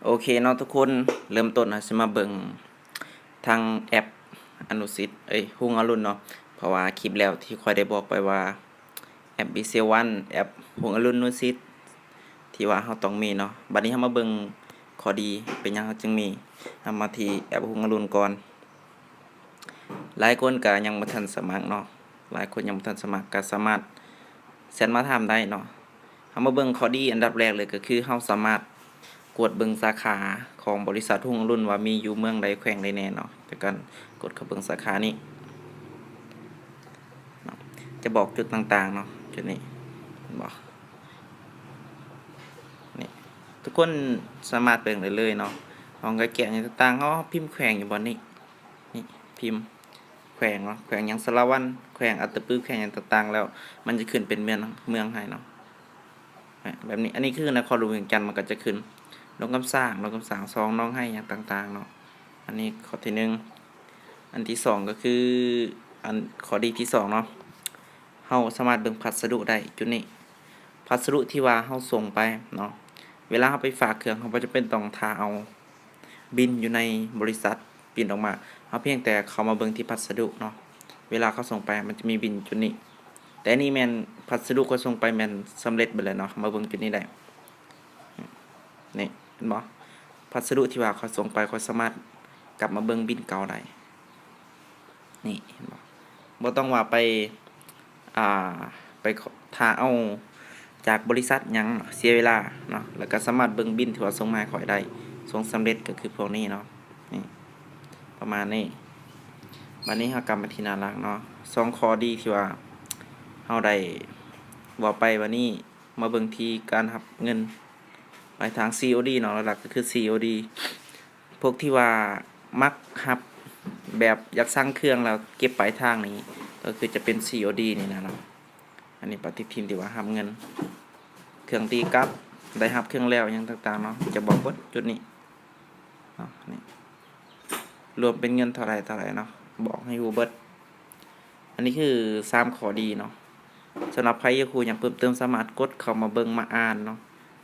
ໂອເຄເນາະທຸກຄົນ, ເລີ່ມຕົ້ນເຮົາຊິມາເບິ່ງທາງແອັບອະນຸສິດ ເອີຍ ຮຸ່ງອະລຸນເນາະ. ເພາະວ່າຄລິບແລ້ວທີ່ຂ້ອຍໄດ້ບອກໄປວ່າ ແອັບ Visual One ແອັບຮຸ່ງອະລຸນອະນຸສິດ ທີ່ວ່າເຮົາຕ້ອງມີເນາະ. ບັດນີ້ເຮົາມາເບິ່ງຂໍ້ດີ ເປັນຫຍັງເຮົາຈຶ່ງມີ. ເຮົາມາທີ່ແອັບຮຸ່ງອະລຸນກ່ອນ. ຫຼາຍຄົນກໍຍັງບໍ່ທັນສະໝັກເນາະ, ຫຼາຍຄົນຍັງບໍ່ທັນສະໝັກ ກໍສາມາດແຊັດມາຖາມໄດ້ເນາະ. ເຮົາມາເບິ່ງຂໍ້ດີອັນດັບແລກເລີຍ ກໍຄືເຮົາສາມາດກວດເບິ່ງສາຂາຂອງບໍລິສັດຮຸ່ງອະລຸນວ່າມີຢູ່ເມືອງໃດ ແຂວງໃດແດ່ເນາະ. ຈາກການກົດເຂົ້າເບິ່ງສາຂານີ້ເນາະ ຈະບອກຈຸດຕ່າງໆເນາະ. ຈຸດນີ້ ເຫັນບໍ່? ນີ້ ທຸກຄົນສາມາດເບິ່ງໄດ້ເລີຍເນາະ. ຫ້ອງກະແກ້ວຫຍັງຕ່າງໆ ເຮົາພິມແຂວງຢູ່ບ່ອນນີ້. ນີ້ ພິມແຂວງເນາະ, ແຂວງຫຍັງ ສາລະວັນ ແຂວງອັດຕະປື ແຂວງຫຍັງຕ່າງໆ ແລ້ວມັນຈະຂຶ້ນເປັນເມືອງ ເມືອງໃຫ້ເນາະ ແບບນີ້. ອັນນີ້ຄືນະຄອນຫຼວງວຽງຈັນ ມັນກໍຈະຂຶ້ນ ຫຼວງກຳສາງ ຫຼວງກຳສາງສອງ ໜອງໄຮ ຫຍັງຕ່າງໆເນາະ. ອັນນີ້ຂໍ້ທີໜຶ່ງ. ອັນທີສອງກໍຄື ອັນ ຂໍ້ດີທີສອງເນາະ, ເຮົາສາມາດເບິ່ງພັດສະດຸໄດ້ຈຸດນີ້. ພັດສະດຸທີ່ວ່າເຮົາສົ່ງໄປເນາະ, ເວລາເຮົາໄປຝາກເຄື່ອງ ເຮົາບໍ່ຈຳເປັນຕ້ອງຖ້າເອົາບິນຢູ່ໃນບໍລິສັດ ປຣິ້ນອອກມາ, ເຮົາພຽງແຕ່ເຂົ້າມາເບິ່ງທີ່ພັດສະດຸເນາະ. ເວລາເຂົາສົ່ງໄປ ມັນຈະມີບິນຈຸດນີ້. ແຕ່ນີ້ແມ່ນພັດສະດຸຂ້ອຍສົ່ງໄປແມ່ນສຳເລັດເບິດແລ້ວເນາະ, ມາເບິ່ງຈຸດນີ້ໄດ້. ນີ້ ເຫັນບໍ່? ພັດສະດຸທີ່ວ່າຂ້ອຍສົ່ງໄປ ຂ້ອຍສາມາດກັບມາເບິ່ງບິນເກົ່າໄດ້. ນີ້ ເຫັນບໍ່? ບໍ່ຕ້ອງວ່າໄປ ອ່າ ໄປຖ້າເອົາຈາກບໍລິສັດຫຍັງເນາະ ເສຍເວລາເນາະ. ແລ້ວກໍສາມາດເບິ່ງບິນທີ່ວ່າສົ່ງມາໃຫ້ຂ້ອຍໄດ້ ສົ່ງສຳເລັດ ກໍຄືພວກນີ້ເນາະ. ນີ້ ປະມານນີ້. ບັດນີ້ເຮົາກັບມາທີ່ໜ້າຫຼັກເນາະ. ສອງຂໍ້ດີທີ່ວ່າເຮົາໄດ້ເວົ້າໄປ ບັດນີ້ມາເບິ່ງທີ່ການຮັບເງິນປາຍທາງ ຊີໂອດີ ເນາະ, ຫຼັກໆກໍຄື ຊີໂອດີ. ພວກທີ່ວ່າມັກຮັບແບບຢາກສັ່ງເຄື່ອງແລ້ວເກັບປາຍທາງນີ້ ກໍຄືຈະເປັນ ຊີໂອດີ ນີ້ນະເນາະ. ອັນນີ້ປະຕິທິນທີ່ວ່າຮັບເງິນ ເຄື່ອງຕີກັບ ໄດ້ຮັບເຄື່ອງແລ້ວຫຍັງຕ່າງໆເນາະ, ຈະບອກເບິດຈຸດນີ້ເນາະ. ນີ້ ລວມເປັນເງິນເທົ່າໃດເທົ່າໃດເນາະ, ບອກໃຫ້ຮູ້ເບິດ. ອັນນີ້ຄືສາມຂໍ້ດີເນາະ. ສຳລັບໃຜຢາກຮູ້ຫຍັງເພີ່ມເຕີມ ສາມາດກົດເຂົ້າມາເບິ່ງມາອ່ານເນາະ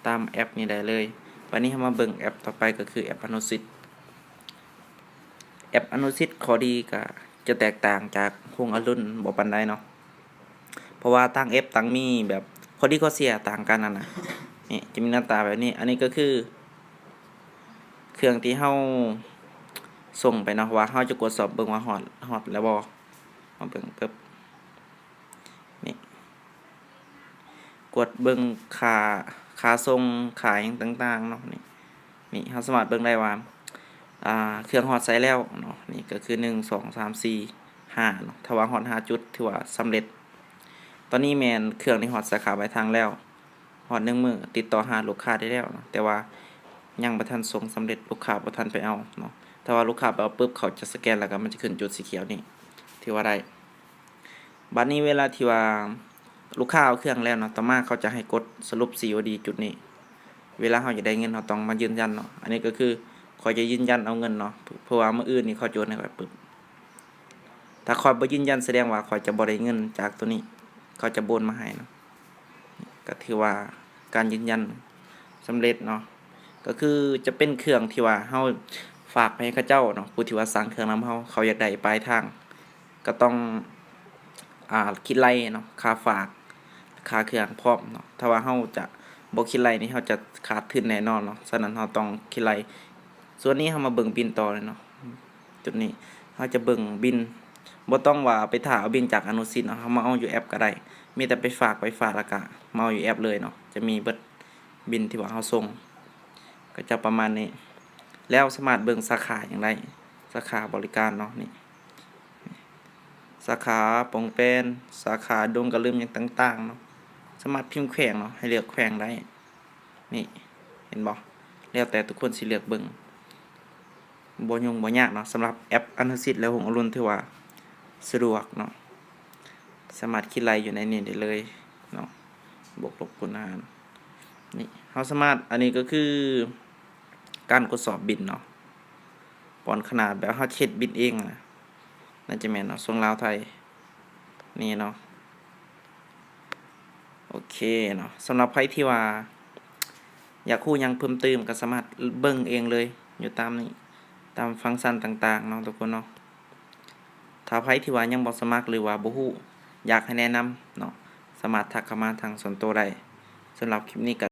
ຕາມແອັບນີ້ໄດ້ເລີຍ. ບັດນີ້ເຮົາມາເບິ່ງແອັບຕໍ່ໄປ ກໍຄືແອັບອະນຸສິດ. ແອັບອະນຸສິດຂໍ້ດີກໍຈະແຕກຕ່າງຈາກຮຸ່ງອະລຸນບໍ່ປານໃດເນາະ, ເພາະວ່າຕ່າງແອັບຕ່າງມີແບບຂໍ້ດີຂໍ້ເສຍຕ່າງກັນຫັ້ນນະ. ນີ້ຈະມີໜ້າຕາແບບນີ້. ອັນນີ້ກໍຄືເຄື່ອງທີ່ເຮົາສົ່ງໄປເນາະ, ວ່າເຮົາຈະກວດສອບເບິ່ງວ່າຮອດ ຮອດແລ້ວບໍ່. ມາເບິ່ງປຶບ ນີ້ ກວດເບິ່ງຄ່າ ຄ່າສົ່ງ ຄ່າຫຍັງຕ່າງໆເນາະ. ນີ້ ນີ້ເຮົາສາມາດເບິ່ງໄດ້ວ່າ ອ່າ ເຄື່ອງຮອດໃສແລ້ວເນາະ. ນີ້ກໍຄື ໜຶ່ງ ສອງ ສາມ ສີ່ ຫ້າເນາະ, ຖ້າວ່າຮອດຫ້າຈຸດ ຖືວ່າສຳເລັດ. ຕອນນີ້ແມ່ນເຄື່ອງນີ້ຮອດສາຂາປາຍທາງແລ້ວ, ຮອດໜຶ່ງມື້ ຕິດຕໍ່ຫາລູກຄ້າໄດ້ແລ້ວເນາະ, ແຕ່ວ່າຍັງບໍ່ທັນສົ່ງສຳເລັດ ລູກຄ້າບໍ່ທັນໄປເອົາເນາະ. ຖ້າວ່າລູກຄ້າໄປເອົາປຶບ ເຂົາຈະສະແກນ ແລ້ວກໍມັນຈະຂຶ້ນຈຸດສີຂຽວນີ້ ຖືວ່າໄດ້. ບັດນີ້ເວລາທີ່ວ່າລູກຄ້າເອົາເຄື່ອງແລ້ວເນາະ, ຕໍ່ມາເຂົາຈະໃຫ້ກົດສະຫຼຸບ ຊີໂອດີ ຈຸດນີ້. ເວລາເຮົາຢາກໄດ້ເງິນ ເຮົາຕ້ອງມາຢືນຢັນເນາະ. ອັນນີ້ກໍຄືຂ້ອຍຈະຢືນຢັນເອົາເງິນເນາະ, ເພາະວ່າມື້ອື່ນນີ້ເຂົາໂອນໃຫ້ຂ້ອຍປຶບ. ຖ້າຂ້ອຍບໍ່ຢືນຢັນ ສະແດງວ່າຂ້ອຍຈະບໍ່ໄດ້ເງິນຈາກໂຕນີ້, ເຂົາຈະໂອນມາໃຫ້ເນາະ. ກໍຖືວ່າການຢືນຢັນສຳເລັດເນາະ. ກໍຄືຈະເປັນເຄື່ອງທີ່ວ່າເຮົາຝາກໄປໃຫ້ເຂົາເຈົ້າເນາະ, ຜູ້ທີ່ວ່າສັ່ງເຄື່ອງນຳເຮົາ ເຂົາຢາກໄດ້ປາຍທາງ ກໍຕ້ອງ ອ່າ ຄິດໄລ່ເນາະ, ຄ່າຝາກ ຄ່າເຄື່ອງພ້ອມເນາະ. ຖ້າວ່າເຮົາຈະບໍ່ຄິດໄລ່ນີ້ ເຮົາຈະຂາດທຶນແນ່ນອນເນາະ. ສະນັ້ນເຮົາຕ້ອງຄິດໄລ່. ສ່ວນນີ້ເຮົາມາເບິ່ງບິນຕໍ່ເລີຍເນາະ. ຈຸດນີ້ເຮົາຈະເບິ່ງບິນ, ບໍ່ຕ້ອງວ່າໄປຖ້າເອົາບິນຈາກອະນຸສິດເນາະ, ເຮົາມາເອົາຢູ່ແອັບກໍໄດ້. ມີແຕ່ໄປຝາກ ໄປຝາກ ແລ້ວກໍມາເອົາຢູ່ແອັບເລີຍເນາະ, ຈະມີເບິດ ບິນທີ່ວ່າເຮົາສົ່ງ ກໍຈະປະມານນີ້. ແລ້ວສາມາດເບິ່ງສາຂາຫຍັງໄດ້, ສາຂາບໍລິການເນາະ. ນີ້ ສາຂາປົງແປນ, ສາຂາດົງກະລຶມ ຫຍັງຕ່າງໆເນາະ. ສາມາດພິມແຂວງເນາະ, ໃຫ້ເລືອກແຂວງໄດ້. ນີ້ ເຫັນບໍ່? ແລ້ວແຕ່ທຸກຄົນຊິເລືອກເບິ່ງ. ບໍ່ຫຍຸ້ງບໍ່ຍາກເນາະ. ສຳລັບແອັບອະນຸສິດ ແລະ ຮຸ່ງອະລຸນ ຖືວ່າສະດວກເນາະ, ສາມາດຄິດໄລ່ຢູ່ໃນນີ້ໄດ້ເລີຍເນາະ, ບວກລົບຄູນຫານ. ນີ້ ເຮົາສາມາດ ອັນນີ້ກໍຄືການກວດສອບບິນເນາະ, ປອນຂະໜາດແບບເຮົາເຮັດບິນເອງນະ, ໜ້າຈະແມ່ນເນາະ, ສົ່ງລາວໄທ ນີ້ເນາະ. ໂອເຄເນາະ, ສຳລັບໃຜທີ່ວ່າ ຢາກຮູ້ຫຍັງເພີ່ມຕື່ມກໍສາມາດເບິ່ງເອງເລີຍ ຢູ່ຕາມນີ້ ຕາມຟັງຊັນຕ່າງໆເນາະທຸກຄົນເນາະ. ຖ້າໃຜທີ່ວ່າຍັງບໍ່ສະໝັກ ຫຼືວ່າບໍ່ຮູ້ ຢາກໃຫ້ແນະນຳເນາະ ສາມາດທັກເຂົ້າມາທາງສ່ວນໂຕໄດ້. ສຳລັບຄລິບນີ້ກໍ